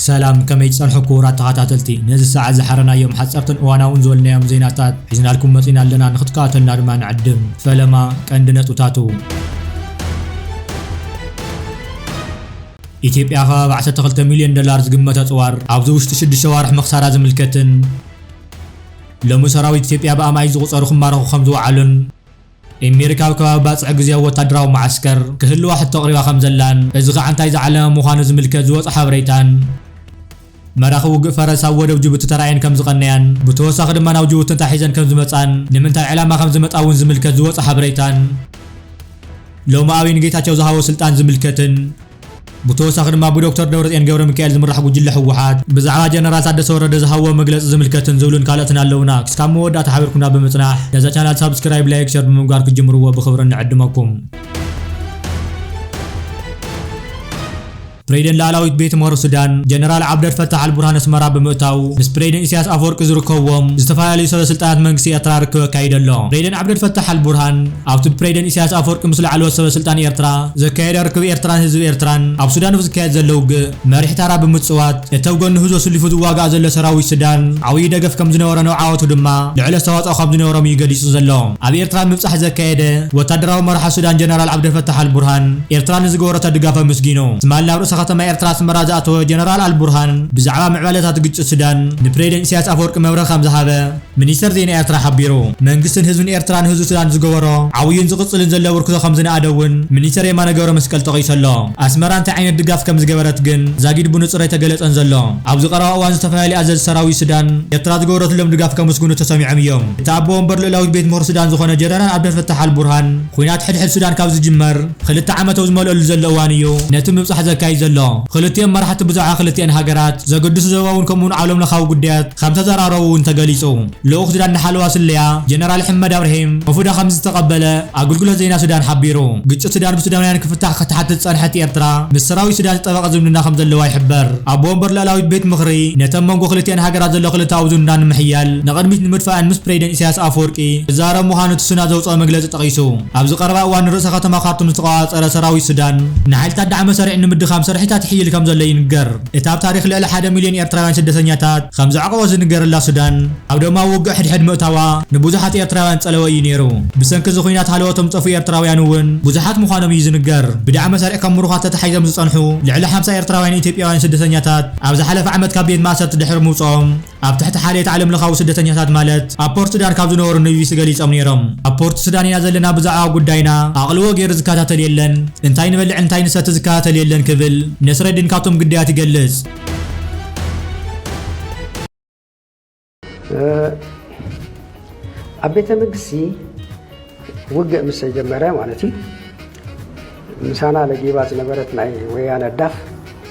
ሰላም፣ ከመይ ትጸንሑ ክቡራት ተኸታተልቲ? ነዚ ሰዓት ዝሓረናዮም ሓጸርትን እዋናውን ዝበልናዮም ዜናታት ሒዝናልኩም መጺና ኣለና፣ ንክትከታተልና ድማ ንዕድም። ፈለማ ቀንዲ ነጥብታቱ። ኢትዮጵያ ከባቢ ዓሰርተ ክልተ ሚልዮን ዶላር ዝግመት ኣጽዋር ኣብዚ ውሽጢ ሽዱሽተ ዋርሕ ምኽሳራ ዝምልከትን ሎሚ ሰራዊት ኢትዮጵያ ብኣማኢት ዝቑጸሩ ክማረኹ ከም ዝወዓሉን፣ ኣሜሪካ ኣብ ከባቢ ባጽዕ ግዝያዊ ወታደራዊ መዓስከር ክህልዋ ሕቶ ኣቕሪባ ከም ዘላን፣ እዚ ኸዓ እንታይ ዝዓለመ ምዃኑ ዝምልከት ዝወጸ ሓበሬታን፣ መራኽብ ውግእ ፈረስ ኣብ ወደብ ጅቡቲ ተራእየን ከም ዝቐነያን፣ ብተወሳኺ ድማ ናብ ጅቡቲ እንታይ ሒዘን ከም ዝመጻን፣ ንምንታይ ዕላማ ከም ዝመጻ እውን ዝምልከት ዝወጸ ሓበሬታን፣ ሎሚ ኣብይ ንጌታቸው ዝሃቦ ስልጣን ዝምልከትን፣ ብተወሳኺ ድማ ብዶክተር ደብረጽዮን ገብረ ሚካኤል ዝምራሕ ጉጅለ ህወሓት ብዛዕባ ጀነራል ታደሰ ወረደ ዝሃብዎ መግለጺ ዝምልከትን ዝብሉን ካልኦትን ኣለውና። ክስካብ መወዳእታ ሓቢርኩምና ብምጽናሕ ነዛ ቻናል ሳብስክራይብ፣ ላይክ፣ ሸር ብምግባር ክትጅምርዎ ብኽብሪ ንዕድመኩም። ፕሬዚደንት ላዕላዊት ቤት ምኽሪ ሱዳን ጀነራል ዓብደል ፈታሕ ኣልቡርሃን ኣስመራ ብምእታው ምስ ፕሬዚደንት ኢሳያስ ኣፈወርቂ ዝርከብዎም ዝተፈላለዩ ሰበ ስልጣናት መንግስቲ ኤርትራ ርክብ ኣካይደ ኣሎ። ፕሬዚደንት ዓብደል ፈታሕ ኣልቡርሃን ኣብቲ ፕሬዚደንት ኢሳያስ ኣፈወርቂ ምስ ላዕለዎት ሰበ ስልጣን ኤርትራ ዘካየደ ርክብ ኤርትራን ህዝቢ ኤርትራን ኣብ ሱዳን ዝካየድ ዘሎ ውግእ መሪሕ ታራ ብምጽዋት እቲ ኣብ ጎኒ ህዝቢ ኣስሊፉ ዝዋጋእ ዘሎ ሰራዊት ሱዳን ዓብዪ ደገፍ ከም ዝነበሮን ኣብ ዓወቱ ድማ ልዑል ኣስተዋጽኦ ከም ዝነበሮም እዩ ገሊጹ ዘሎ። ኣብ ኤርትራ ምብጻሕ ዘካየደ ወታደራዊ መራሒ ሱዳን ጀነራል ዓብደልፈታሕ ኣልቡርሃን ኤርትራ ንዝገበረቶ ድጋፍ ኣመስጊኑ። ትማሊ ናብ ርእሰ ከተማ ኤርትራ ኣስመራ ዝኣተወ ጀነራል ኣልቡርሃን ብዛዕባ ምዕባለታት ግጭት ሱዳን ንፕሬዚደንት ኢሳያስ ኣፈወርቂ መብርሂ ከም ዝሃበ ሚኒስተር ዜና ኤርትራ ሓቢሩ። መንግስትን ህዝብን ኤርትራ ንህዝቢ ሱዳን ዝገበሮ ዓብዩን ዝቕጽልን ዘሎ ኣበርክቶ ከም ዝነኣደ እውን ሚኒስተር የማነ ገብረ መስቀል ጠቒሱ ኣሎ። ኣስመራ እንታይ ዓይነት ድጋፍ ከም ዝገበረት ግን ዛጊድ ብንጹር ኣይተገለጸን ዘሎ። ኣብዚ ቀረባ እዋን ዝተፈላለዩ ኣዘዝቲ ሰራዊት ሱዳን ኤርትራ ዝገበረትሎም ድጋፍ ከምስግኑ ተሰሚዖም እዮም። እቲ ኣቦ ወንበር ልኡላዊት ቤት ምኽሪ ሱዳን ዝኾነ ጀነራል ዓብደልፈታሕ ኣልቡርሃን፣ ኲናት ሕድሕድ ሱዳን ካብ ዝጅመር ክልተ ዓመት ኣብ ዝመልአሉ ዘሎ እዋን እዩ ነቲ ምብጻሕ ዘካይድ ዘሎ። ክልቲኦም መራሕቲ ብዛዕባ ክልቲኣን ሃገራት ዘገድሱ ዞባውን ከምኡውን ዓለምለኻዊ ጉዳያት ከም ተዘራረቡ እውን ተገሊጹ። ልኡኽ ሱዳን ንሓለዋ ስለያ ጀነራል ሕመድ ኣብርሂም ወፉዳ ከም ዝተቐበለ ኣገልግሎት ዜና ሱዳን ሓቢሩ። ግጭት ሱዳን ብሱዳናውያን ክፍታሕ ክትሓትት ዝጸንሐት ኤርትራ ምስ ሰራዊት ሱዳን ዝጠበቐ ዝምድና ከም ዘለዋ ይሕበር። ኣቦ ወንበር ልኡላዊት ቤት ምኽሪ ነተን መንጎ ክልቲኣን ሃገራት ዘሎ ክልተኣዊ ዝምድና ንምሕያል ንቕድሚት ንምድፋእን ምስ ፕሬዚደንት ኢሳያስ ኣፈወርቂ ክዛረብ ምዃኑ እቲ ሱና ዘውጽኦ መግለጺ ጠቒሱ። ኣብዚ ቀረባ እዋን ንርእሰ ከተማ ካርቱም ዝተቖጻጸረ ሰራዊት ሱዳን ንሓይልታት ዳዕመ ሰሪዕ ንምድኻም ስርሒታት ይሕይል ከም ዘሎ ይንገር። እቲ ኣብ ታሪኽ ልዕሊ ሓደ ሚልዮን ኤርትራውያን ስደተኛታት ከም ዘዕቆቦ ዝንገረላ ሱዳን፣ ኣብ ደማዊ ውግእ ሕድሕድ ምእታዋ ንብዙሓት ኤርትራውያን ጸለወ እዩ ነይሩ። ብሰንኪ እዚ ኹናት ሃለዎቶም ዝጠፍኡ ኤርትራውያን እውን ብዙሓት ምዃኖም እዩ ዝንገር። ብዳዕመ ሰሪዕ ከም ምሩኻት ተታሒዞም ዝጸንሑ ልዕሊ ሓምሳ ኤርትራውያን ኢትዮጵያውያን ስደተኛታት ኣብ ዝሓለፈ ዓመት ካብ ቤት ማእሰርቲ ድሕሪ ምውጽኦም ኣብ ትሕቲ ሓልዮት ዓለምለኻዊ ስደተኛታት ማለት ኣብ ፖርት ሱዳን ካብ ዝነበሩ ንቢቢሲ ገሊጾም ነይሮም። ኣብ ፖርት ሱዳን ኢና ዘለና፣ ብዛዕባ ጉዳይና ኣቕልቦ ገይሩ ዝከታተል የለን፣ እንታይ ንበልዕ እንታይ ንሰቲ ዝከታተል የለን ክብል ነስረዲን ካብቶም ግዳያት ይገልጽ። እ፣ ኣብ ቤተ መንግስቲ ውግእ ምስ ተጀመረ ማለት እዩ፣ ምሳና ለጊባ ዝነበረት ናይ ወያነ ዳፍ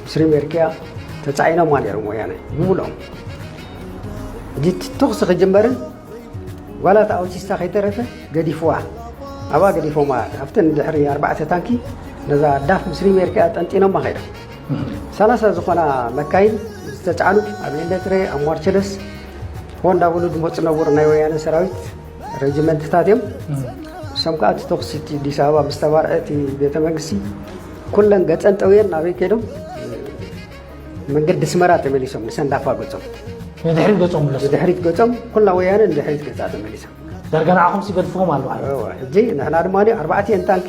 ምስ ሪሜርኪያ ተጻዒኖማ ነይሮም ወያነ ብምልኦም። እቲ ተኹሲ ክጅመርን ጓላ እታ ኣውቲስታ ከይተረፈ ገዲፍዋ፣ ኣብኣ ገዲፎማ። ኣብተን ድሕሪ ኣርባዕተ ታንኪ ነዛ ዳፍ ምስ ሪሜርኪያ ጠንጢኖማ ከይዶም። ሰላሳ ዝኾና መካይን ዝተጻዕኑ ኣብ ኤሌትሬ፣ ኣብ ሞርቸለስ፣ ሆ እንዳበሉ ዝመጹ ነበሩ ናይ ወያነ ሰራዊት ሬጅመንትታት እዮም። እም። እሶም ከኣ እቲ ተኹሲ እቲ ኣዲስ ኣበባ ምስ ተባርዐ እቲ ቤተ መንግስቲ ኩለን ገጸን ጠውየን ናበይ ከይዶም? መንገዲ ኣስመራ ተመሊሶም ንሰንዳፋ ገጾም። ንድሕሪት ገጾም መለሱ። ንድሕሪት ገጾም፣ ኩላ ወያነ ንድሕሪት ገጻ ተመሊሳ። ዳርጋ ንዓኹም ሲ ገድፍኹም ኣለዉ። እወ፣ ሕጂ ንሕና ድማ ኣርባዕቲኤን ታንኪ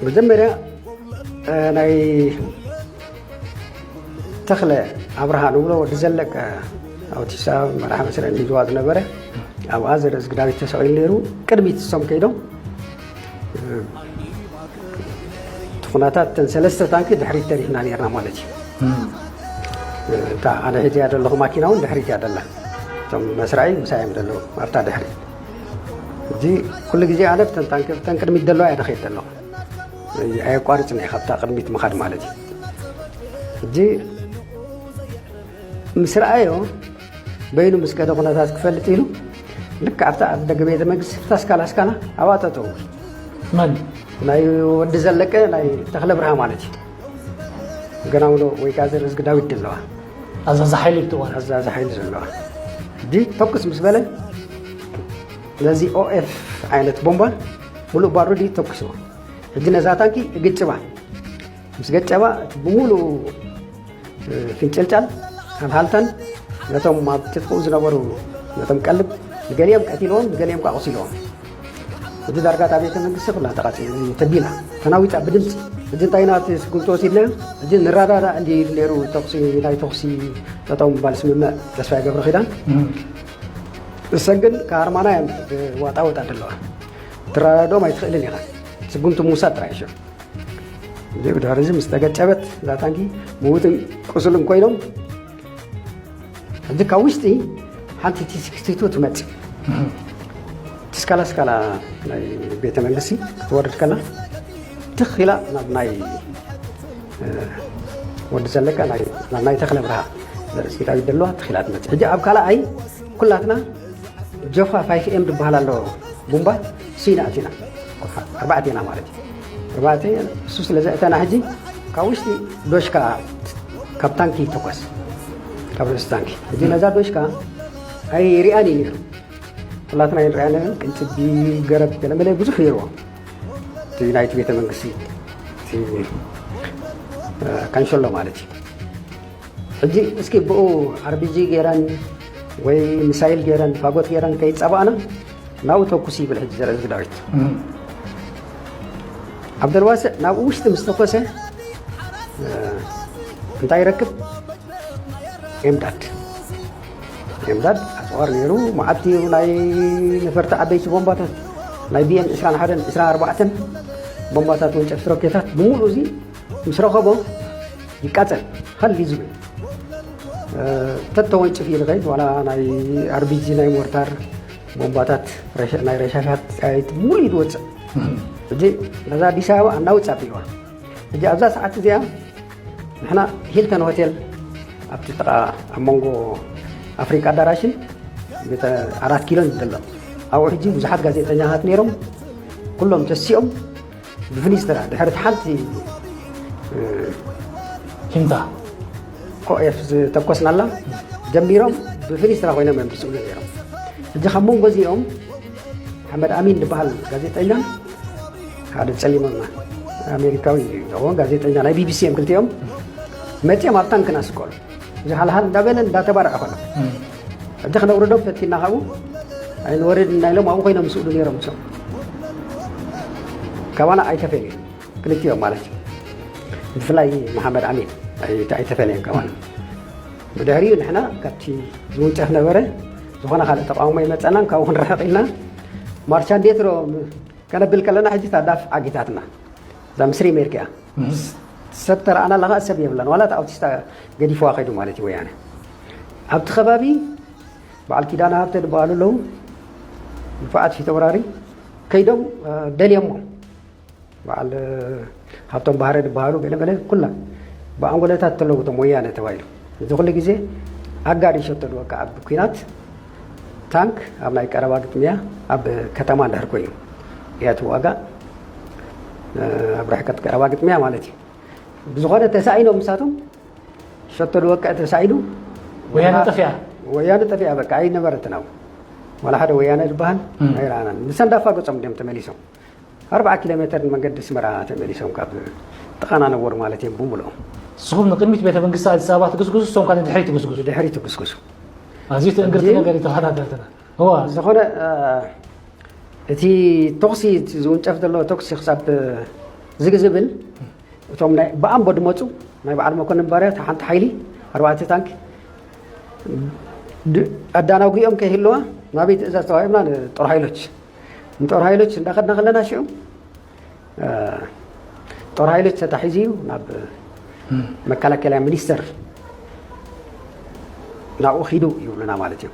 መጀመርያ፣ እ፣ ናይ ተኽለ ኣብርሃ ንብሎ ወዲ ዘለቀ ኣውቲሳ መራሒ መስርዕን ሒዝዋ ዝነበረ ኣብኣ ዘርእዝጊ ዳዊት ተሰቒሉ ነይሩ። ቅድሚት እሶም ከይዶም፣ እ፣ እቲ ኩነታት እተን ሰለስተ ታንኪ ድሕሪት ተሪፍና ነይርና ማለት እዩ። እም። እታ ኣነ ሒዘያ ዘለኹ ማኪና እውን ድሕሪት እያ ዘላ። እቶም መስራዒ ምሳይ እዮም ዘለዉ ኣብታ ድሕሪት። ሕጂ ኩሉ ግዜ ኣነ ብተን ታንኪ፣ ብተን ቅድሚት ዘለዋ እየ ዝኸይድ ዘለኹ። ኣየቋርጽን እየ ካብታ ቅድሚት ምኻድ ማለት እዩ። ሕጂ ምስ ረኣዮ በይኑ ምስ ከደ ኩነታት ክፈልጥ ኢሉ ልክዕ ኣብታ ኣብ ደገ ቤተ መንግስቲ ኣብታ ስካላ ስካላ ኣብኣ ጠጠው። መን? ናይ ወዲ ዘለቀ ናይ ተኽለ ብርሃ ማለት እዩ። ገናውሎ ወይ ከዓ ዘርእዝጊ ዳዊት ዘለዋ። ኣዛዚ ሓይሊ ብትዋን። ኣዛዚ ሓይሊ ዘለዋ። ሕጂ ተኩስ ምስ በለ ነዚ ኦኤፍ ዓይነት ቦምባ ሙሉእ ባሩድ እዩ ተኩስዎ። ሕጂ ነዛ ታንኪ ግጭባ። ምስ ገጨባ እቲ ብምሉእ ፍንጭልጫል፣ ኣብ ሃልተን ነቶም ኣብ ትጥቅኡ ዝነበሩ ነቶም ቀልብ ንገሊኦም ቀቲልዎም፣ ንገሊኦም ቃቑሲልዎም። እዚ ዳርጋ እታ ቤተ መንግስቲ ኩላ ተቃጺሉ፣ ተቢላ፣ ተናዊጻ ብድምፂ። ሕጂ እንታይ ኢና እቲ ስጉምቲ ወሲድናዮ? ሕጂ ንረዳዳእ እንዲ ነይሩ ተኩሲ፣ ናይ ተኩሲ ጠጠው ምባል ስምምዕ ተስፋ ይገብረ ኪዳን። እሰን ግን ከሃርማና እየን ዋጣ ወጣ ዘለዋ። ትረዳድኦም ኣይትኽእልን ኢኻ። ስጉምቲ ምውሳድ ጥራይ እሾ። እዚ ብድሕሪ እዚ ምስ ተገጨበት እዛ ታንኪ ምውትን ቁስልን ኮይኖም፣ ሕጂ ካብ ውሽጢ ሓንቲ ቲ ሲክስቲ ቱ ትመጽእ። እቲ ስካላ ስካላ ናይ ቤተ መንግስቲ ክትወርድ ከላ ትኽ ኢላ ናብ ናይ፣ እ፣ ወዲ ዘለቀ ናይ፣ ናብ ናይ ተኽለ ብርሃ ዘርእስቲ ዳዊት ዘለዋ ትኽ ኢላ ትመጽእ። ሕጂ ኣብ ካልኣይ ኩላትና ጆፋ ፋይፍ ኤም ዝበሃል ኣሎ ቡምባ፣ እሱ ኢና ኣቲና። ኣርባዕቴና ማለት እዩ። ኣርባዕቴ እሱ ስለ ዘእተና ሕጂ ካብ ውሽጢ ዶሽካ ካብ ታንኪ ይተኮስ፣ ካብ ርእሲ ታንኪ። ሕጂ ነዛ ዶሽካ ኣይሪኣን እዩ ነይሩ። ኩላትና ይርኣያ ነይሩ። ቅንጭቢ፣ ገረብ፣ ገለመለ ብዙሕ ነይርዎ። እቲ ናይቲ ቤተ መንግስቲ፣ እቲ፣ እ፣ ካንሸሎ ማለት እዩ። ሕጂ እስኪ ብኡ ኣርቢጂ ገይረን ወይ ሚሳይል ገይረን ፋጎት ገይረን ከይጸባእና ናብኡ ተኩስ ይብል ሕጂ ዘርእዝጊ ዳዊት። እም። ዓብደልዋስዕ ናብኡ ውሽጢ ምስ ተኮሰ፣ እ፣ እንታይ ይረክብ? ኤምዳድ። ኤምዳድ ኣጽዋር ነይሩ፣ መዓት እዩ ናይ ነፈርቲ ዓበይቲ ቦምባታት፣ ናይ ቢ ኤም ዕስራን ሓደን ዕስራን ኣርባዕተን ቦምባታት፣ ወንጨፍቲ ሮኬታት ብምሉእ እዚ ምስ ረኸቦ ይቃጸል፣ ሃል እዩ ዝብል። እ፣ ተተወንጭፍ እዩ ዝኸይድ፣ ዋላ ናይ ኣርቢጂ፣ ናይ ሞርታር ቦምባታት፣ ረሸ-፣ ናይ ረሻሻት ጸያይት ሙሉ እዩ ዝወጽእ። ሕጂ ነዛ ኣዲስ ኣበባ ኣናውጽ ኣቢልዋ። ሕጂ ኣብዛ ሰዓት እዚኣ ንሕና ሂልተን ሆቴል ኣብቲ ጥቓ ኣብ መንጎ ኣፍሪቃ ኣዳራሽን ቤተ ኣራት ኪሎን ዘሎ፣ ኣብኡ ሕጂ ብዙሓት ጋዜጠኛታት ነይሮም፣ ኩሎም ተሲኦም ብፍኒስትራ ድሕሪ እቲ ሓንቲ፣ እ፣ ሂምታ ኮኤፍ ዝተኮስናላ ጀሚሮም ብፍኒስትራ ኮይኖም እዮም ዝስእሉ ነይሮም። ሕጂ ካብ መንጎ እዚኦም ሓመድ ኣሚን ዝበሃል ጋዜጠኛ፣ ሓደ ጸሊሞና ኣሜሪካዊ ዝኸውን ጋዜጠኛ ናይ ቢ ቢ ሲ እዮም ክልቲኦም፣ መጺኦም ኣብ ታንክና ስቀሉ። እዚ ሃልሃል እንዳበለ እንዳተባረዐ ከሎ፣ እም። ሕጂ ክነውርዶም ፈቲና፣ ካብኡ ኣይንወርድ እና ኢሎም ኣብኡ ኮይኖም ዝስእሉ ነይሮም። እሶም ካባና ኣይተፈልዩን፣ ክልቲኦም ማለት እዩ። ብፍላይ መሓመድ ኣሚን ኣይ-፣ ኣይተፈለየን ካባና። ብድሕሪኡ ንሕና ካብቲ ዝውንጨፍ ነበረ፣ ዝኾነ ካልእ ተቃውሞ ኣይመጸናን፣ ካብኡ ክንርሕቕ ኢልና ማርሻ እንዴት ዶ ከነብል ከለና፣ ሕጂ እታ ዳፍ ዓጊታትና። እዛ ምስሪ ኣሜሪካ እያ። እም። ሰብ ተረኣና ኣለኻ ሰብ የብላን። ዋላ እቲ ኣውቲስታ ገዲፍዋ ከይዱ ማለት እዩ ወያነ። ኣብቲ ከባቢ በዓል ኪዳነ ሃብተ ዝበሃሉ ኣለዉ። ንፉዓት ፊት ኣውራሪ ከይዶም፣ እ፣ ደልዮሞ። በዓል፣ እ፣ ሃብቶም ባህረ ዝበሃሉ ገለ ገለ ኩላ ብኣንጎለታት ተለዉ እቶም ወያነ ተባሂሉ። እዚ ኩሉ ግዜ ኣጋር ይሸተሉ በቃ ኣብ ኲናት ታንክ ኣብ ናይ ቀረባ ግጥምያ ኣብ ከተማ እንድሕር ኮይኑ እያ ትዋጋእ፣ እ፣ ኣብ ርሕቀት ቀረባ ግጥምያ ማለት እዩ። ብዝኾነ ተሳኢኖም ምሳቶም ሸቶ ዝወቅዕ ተሳኢኑ ወያነ ጠፊኣ። ወያነ ጠፊኣ በቃ ኣይነበረትን። ኣብ ዋላ ሓደ ወያነ ዝበሃል እም። ኣይረኣናን። ንሰንዳፋ ገጾም እንዲዮም ተመሊሶም። ኣርብዓ ኪሎ ሜተር መንገዲ ኣስመራ ተመሊሶም ካብ ጥቓና ነበሩ ማለት እዮም ብምልኦም። ንስኹም ንቅድሚት ቤተ መንግስቲ ኣዲስ ኣበባ ትግስግሱ፣ እሶም ካን ድሕሪት ትግስግሱ። ድሕሪት ትግስግሱ። ኣዝዩ ትእንግርቲ ሕጂ ነገር እዩ ተኸታተልትና። እዋ። ዝኾነ፣ እ፣ እቲ ተኹሲ፣ እቲ ዝውንጨፍ ዘሎ ተኹሲ ክሳብ ዝግ ዝብል፣ እቶም ናይ ብኣምቦ ድመፁ ናይ በዓል መኮንን ባርያ፣ እታ ሓንቲ ሓይሊ፣ ኣርባዕተ ታንክ፣ ድ-፣ ኣዳናጒኦም ከይህልዋ ናበይ ትእዛዝ ተዋሂብና? ንጦር ሃይሎች። ንጦር ሃይሎች እንዳኸድና ከለና ሽዑ፣ እ፣ ጦር ሃይሎች ተታሒዙ እዩ ናብ እም። መከላከያ ሚኒስተር ናብኡ ኺዱ ይብሉና ማለት እዩ።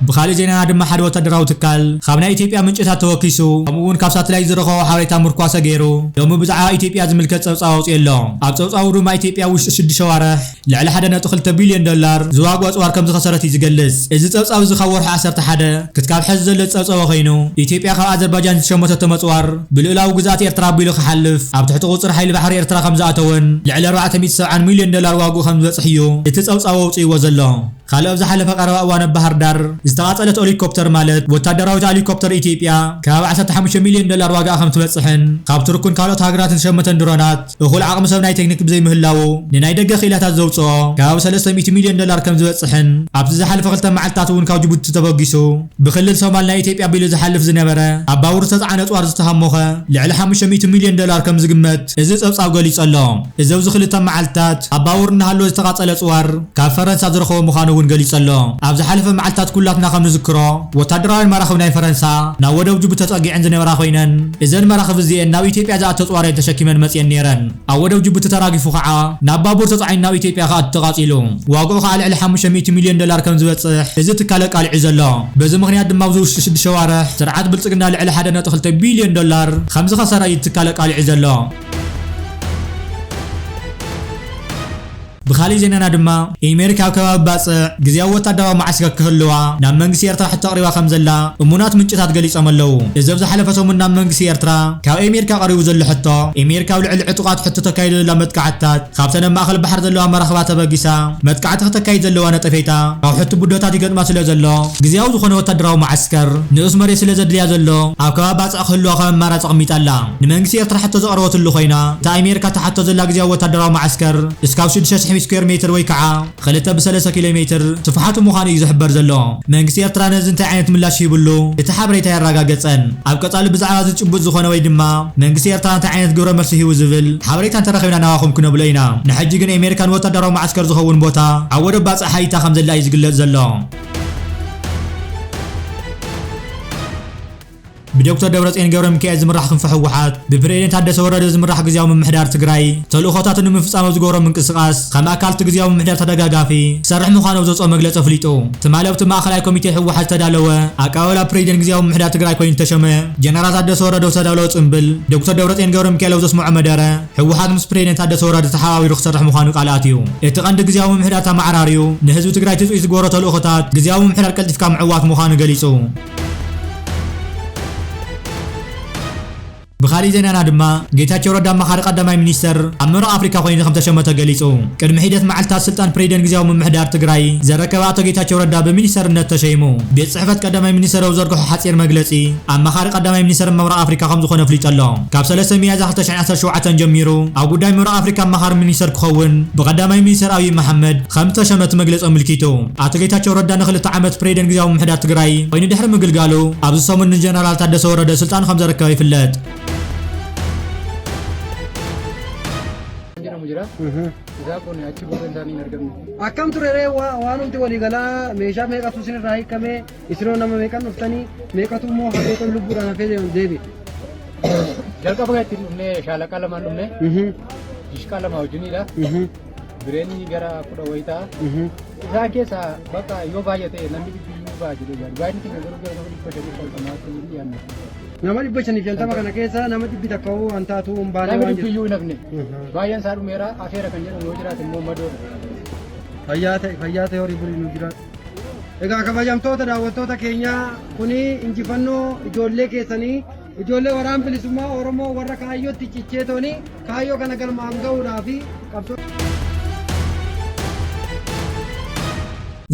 ብኻልእ ዜናና ድማ ሓደ ወታደራዊ ትካል ካብ ናይ ኢትዮጵያ ምንጭታት ተወኪሱ፣ ከምኡ እውን ካብ ሳተላይት ዝረኸቦ ሓበሬታ ምርኳሰ ገይሩ፣ ሎሚ ብዛዕባ ኢትዮጵያ ዝምልከት ጸብጻብ ኣውጺኡ ኣሎ። ኣብ ጸብጻቡ ድማ ኢትዮጵያ ውሽጢ ሽዱሽተ ኣዋርሕ ልዕሊ ሓደ ነጥቢ ክልተ ቢልዮን ዶላር ዝዋግኦ ኣጽዋር ከም ዝኸሰረት እዩ ዝገልጽ። እዚ ጸብጻብ እዚ ካብ ወርሒ ዓሰርተ ሓደ ክትካብ ሕዚ ዘሎ ዝጸብጸበ ኮይኑ፣ ኢትዮጵያ ካብ ኣዘርባጃን ዝተሸመተቶ መጽዋር ብልኡላዊ ግዝኣት ኤርትራ ኣቢሉ ክሓልፍ ኣብ ትሕቲ ቁጽሪ ሓይሊ ባሕሪ ኤርትራ ከም ዝኣተወን ልዕሊ ኣርባዕተ ሚእቲ ሰብዓን ሚልዮን ዶላር ዋግኡ ከም ዝበጽሕ እዩ እቲ ጸብጻብ ኣውጺእዎ ዘሎ። ካልእ ኣብ ዝሓለፈ ቀረባ እዋን ኣብ ባህር ዳር ዝተቓጸለት ሄሊኮፕተር ማለት ወታደራዊት ሄሊኮፕተር ኢትዮጵያ ካብ ዓሰርተ ሓሙሽተ ሚልዮን ዶላር ዋጋኣ ከም ትበጽሕን ካብ ቱርክን ካልኦት ሃገራትን ዝሸመተን ድሮናት እኹል ዓቕሚ ሰብ ናይ ቴክኒክ ብዘይምህላዉ ንናይ ደገ ክኢላታት ዘውጽኦ ከባቢ ሰለስተ ሚእቲ ሚልዮን ዶላር ከም ዝበጽሕን ኣብቲ ዝሓለፈ ክልተ መዓልትታት እውን ካብ ጅቡቲ ተበጊሱ ብክልል ሶማል ናይ ኢትዮጵያ ኣቢሉ ዝሓልፍ ዝነበረ ኣብ ባቡር ዝተጻዕነ ጽዋር ዝተሃሞኸ ልዕሊ ሓሙሽተ ሚእቲ ሚልዮን ዶላር ከም ዝግመት እዚ ጸብጻብ ገሊጹ ኣሎ። እዚ ኣብዚ ክልተ መዓልትታት ኣብ ባቡር እናሃለወ ዝተቓጸለ ጽዋር ካብ ፈረንሳ ዝረኸቦ ምዃኑ እውን ገሊጹ ኣሎ። ኣብ ዝሓለፈ መዓልትታት ኩላትና ከም ንዝክሮ ወታደራውያን መራኽብ ናይ ፈረንሳ ናብ ወደብ ጅቡቲ ተጸጊዐን ዝነበራ ኮይነን እዘን መራኽብ እዚኤን ናብ ኢትዮጵያ ዝኣተ ጽዋር እየን ተሸኪመን መጺኤን ነይረን። ኣብ ወደብ ጅቡቲ ተራጊፉ ከዓ ናብ ባቡር ተጻዒኑ ናብ ኢትዮጵያ ክኣቱ ተቓጺሉ። ዋግኡ ከዓ ልዕሊ ሓሙሽተ ሚእቲ ሚልዮን ዶላር ከም ዝበጽሕ እዚ ትካል ኣቃሊዑ ዘሎ። በዚ ምኽንያት ድማ ኣብዚ ውሽጢ ሽዱሽተ ኣዋርሕ ስርዓት ብልጽግና ልዕሊ ሓደ ነጥቢ ክልተ ቢልዮን ዶላር ከም ዝኸሰረ እዩ እቲ ትካል ኣቃሊዑ ዘሎ። ብኻሊእ ዜናና ድማ ኤሜሪካ ኣብ ከባቢ ባጽዕ ግዝያዊ ወታደራዊ መዓስከር ክህልዋ ናብ መንግስቲ ኤርትራ ሕቶ ኣቕሪባ ከም ዘላ እሙናት ምንጭታት ገሊጾም ኣለዉ። እዚ ኣብ ዝሓለፈ ሰሙን ናብ መንግስቲ ኤርትራ ካብ ኤሜሪካ ቀሪቡ ዘሎ ሕቶ፣ ኤሜሪካ ኣብ ልዕሊ ዕጡቓት ሕቶ ተካይዶ ዘላ መጥቃዕትታት ካብተን ኣብ ማእከል ባሕሪ ዘለዋ መራኽባ ተበጊሳ መጥቃዕቲ ከተካይድ ዘለዋ ነጠፌታ ካብ ሕቶ ብድሆታት ይገጥማ ስለ ዘሎ ግዝያዊ ዝኾነ ወታደራዊ መዓስከር ንኡስ መሬት ስለ ዘድልያ ዘሎ ኣብ ከባቢ ባጽዕ ክህልዋ ከም ኣማራጺ ኣቐሚጣ ኣላ። ንመንግስቲ ኤርትራ ሕቶ ዘቕረበትሉ ኮይና እታ ኣሜሪካ ትሓቶ ዘላ ግዝያዊ ወታደራዊ መዓስከር እስካብ ሽዱሽተ ሽሕ ስኩዌር ሜትር ወይ ከዓ ክልተ ብሰለስተ ኪሎ ሜትር ስፍሓቱ ምዃኑ እዩ ዝሕበር ዘሎ። መንግስቲ ኤርትራ ነዚ እንታይ ዓይነት ምላሽ ሂብሉ እቲ ሓበሬታ ኣየረጋገጸን። ኣብ ቀጻሊ ብዛዕባ እዚ ጭቡጥ ዝኾነ ወይ ድማ መንግስቲ ኤርትራ እንታይ ዓይነት ግብረ መልሲ ሂቡ ዝብል ሓበሬታ እንተረኺብና ናባኹም ክነብሎ ኢና። ንሕጂ ግን ኣሜሪካ ንወታደራዊ መዓስከር ዝኸውን ቦታ ኣብ ወደብ ባጽዕ ሓቲታ ከም ዘላ እዩ ዝግለጽ ዘሎ። ብዶክተር ደብረጽዮን ገብረሚካኤል ዝምራሕ ክንፊ ህወሓት፣ ብፕሬዝደንት ታደሰ ወረደ ዝምራሕ ግዝያዊ ምምሕዳር ትግራይ ተልእኾታቱ ንምፍጻም ኣብ ዝገብሮ ምንቅስቓስ ከም ኣካል እቲ ግዝያዊ ምምሕዳር ተደጋጋፊ ክሰርሕ ምዃኑ ኣብ ዘውፅኦ መግለጺ ኣፍሊጡ። ትማሊ ኣብቲ ማእኸላይ ኮሚቴ ህወሓት ዝተዳለወ ኣቀባብላ ፕሬዝደንት ግዝያዊ ምምሕዳር ትግራይ ኮይኑ ዝተሸመ ጀነራል ታደሰ ወረደ ዝተዳለወ ጽምብል ዶክተር ደብረጽዮን ገብረሚካኤል ኣብ ዘስምዖ መደረ ህወሓት ምስ ፕሬዝደንት ታደሰ ወረደ ተሓባቢሩ ክሰርሕ ምዃኑ ቃል ኣትዩ። እቲ ቀንዲ ግዝያዊ ምምሕዳር ተመዓራርዩ ንህዝቢ ትግራይ ትፅቢት ዝገበሮ ተልእኾታት ግዝያዊ ምምሕዳር ቀልጢፍካ ምዕዋት ምዃኑ ገሊፁ። ብኻሊእ ዜናና ድማ ጌታቸው ረዳ ኣማኻሪ ቀዳማይ ሚኒስተር ኣብ ምብራቕ ኣፍሪካ ኮይኑ ከም ተሸመ ተገሊፁ። ቅድሚ ሒደት መዓልታት ስልጣን ፕሬዝደንት ግዝያዊ ምምሕዳር ትግራይ ዘረከበ ኣቶ ጌታቸው ረዳ ብሚኒስተርነት ተሸይሙ። ቤት ጽሕፈት ቀዳማይ ሚኒስተር ኣብ ዘርግሖ ሓጺር መግለጺ ኣማኻሪ ቀዳማይ ሚኒስተር ምብራቕ ኣፍሪካ ከም ዝኾነ ኣፍሊጡ ኣሎ። ካብ ሰለስተ ሚያዝያ ክልተ ሽሕን ዓሰርተ ሸውዓተን ጀሚሩ ኣብ ጉዳይ ምብራቕ ኣፍሪካ ኣማኻሪ ሚኒስተር ክኸውን ብቀዳማይ ሚኒስተር ኣብይ መሓመድ ከም ዝተሸመ እቲ መግለጺ ኣመልኪቱ። ኣቶ ጌታቸው ረዳ ንክልተ ዓመት ፕሬዝደንት ግዝያዊ ምምሕዳር ትግራይ ኮይኑ ድሕሪ ምግልጋሉ ኣብዚ ሰሙን ንጀነራል ታደሰ ወረደ ስልጣኑ ከም ዘረከበ ይፍለጥ። Jira mu jira. Mhm. Isaa kun achi booda isaanii hin argamne. Akkam ture ree wa- waanumti walii galaa meeshaa meeqatu isin irraa hiikkame isinoo nama meeqan dhuftanii meeqatu immoo hafeetan lubbuudhaan hafee deebi'e. Jalqaba kan ittiin dhufne shaalaqaa lamaan dhufne. Mhm. Dishqaa lama wajjiniidha. Mhm. Bireenii gara kudha wayii ta'a. Mhm. Isaan keessaa bakka yoo baay'ate namni dhibbi iyyuu ba'a jedhee yaadu. Baay'inni keenya garuu gara nama dhibba shanii shantamaa ta'uu hin dhiyaanne. Nama dhibba shanii fi shantama kana keessa nama dhibbi takka hoo waan taatu hin baane Namni waan dhibbi jedhu. Iyyuu hin hafne. Mhm. Baay'een isaa dhumeera afeera kan jedhamu yoo jiraate immoo madoodha. Fayyaa ta'e fayyaa ta'e horii bulii nu jiraatu. Egaa kabajamtoota daawwattoota keenyaa kuni injifannoo ijoollee keessanii ijoollee waraan bilisummaa Oromoo warra kaayyootti cichee tooni kaayyoo kana galmaan ga'uudhaa fi qabsoo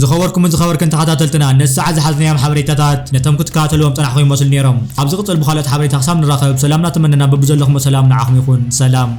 ዝኸበርኩምን ዝኸበርክን ተኸታተልትና ነዚ ሰዓት ዝሓዝናዮም ሓበሬታታት ነቶም ክትከታተልዎም ጸናሕኩም ይመስሉ ነይሮም። ኣብ ዝቕጽል ብኻልኦት ሓበሬታ ክሳብ ንራኸብ ሰላምና ተመነና። በብዘለኹሞ ሰላም ንዓኹም ይኹን። ሰላም።